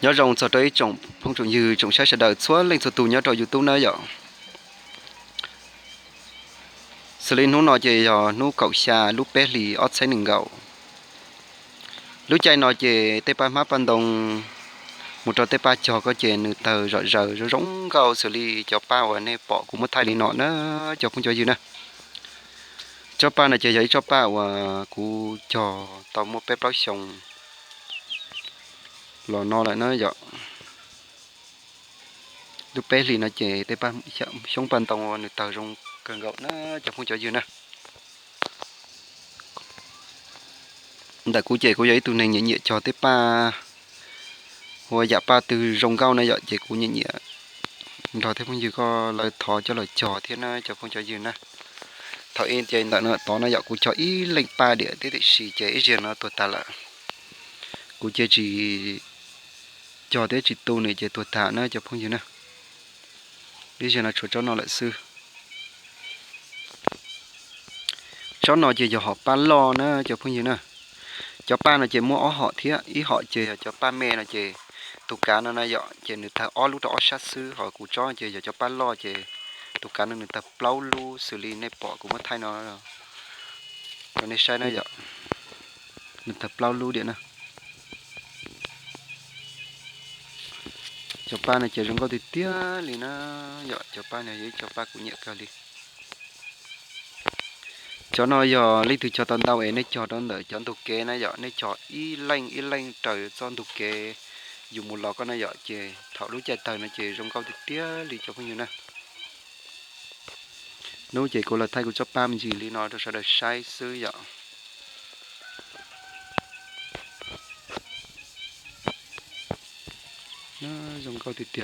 Nyob zoo txog rau ib tsoom phooj tsoom ywg tsoom saib sawv daws txhua leej txhua tus nyob rau YouTube na yom. Xws li hnub no ces yog hnub kaum xya lub peb hlis ob txhiab nees nkaum. Lub caij no ces tej paj hmab paj ntoo mus rau tej paj cog ko ces nws tawg zom zaws zoo zoo nkauj xws li cov paj uas nej pom kuv muab thaij li no na, cov phooj cov ywg na. Tsob paj no ces yog ib tsob paj uas kuv cog tau muaj peb plaub xyoo los no lawm na yom. Lub peb hlis no ces tej xyoob paj ntoo nws tawg zoo kawg nkaus na, cov phooj cov ywg na. Ntawm kuv ces kuv yog ib tug neeg nyiam nyiam cog tej paj, ua yam paj twg zoo nkauj na yom, ces kuv nyiam nyiam nrog tej phooj ywg ko lawv thov coj los cog thiab na, cov phooj cov ywg na. Thaum ub ces ntawm no tod no yom, kuv cog ib leej paj diam thiab tiam sis ces ib zaug no tuag tas lawm. Kuv ces tsis cog thiab tsis tu nws ces tuag tas na, cov phooj ywg na. Ib zaug no tshuav tsob no lawm xwb. Tsob no ces yog hom paj loj na, cov phooj ywg na. Cov paj no ces muaj ob hom thiab, ib hom ces yog cov paj me no ces tus kav no na yom, ces nws tawg ob lub rau ob sab xwb, ho kuv tsob ces yog cov paj loj ces tus kav no nws tawg plaub lub xws li nej pom kuv muab thaij no rau nej saib na yom. Nws tawg plaub lub diam na. Cov paj no ces zoo nkauj tiag tiag li na yom, cov paj no yog ib cov paj kuv nyiam kawg li. Cov no yog leej twg cog tau ntau es nej cog rau ntawm cov ntug kev na yom, nej cog ib leej ib leej raws txoj ntug kev yus mus los ko na yom, ces thaum lub caij tawg no ces zoo nkauj tiag tiag li, cov phooj ywg na. Hnub ces kuv los thaij kuv tsob paj me ntsis li no rau sawv daws saib xwb yom. Zoo nkauj tiag tiag.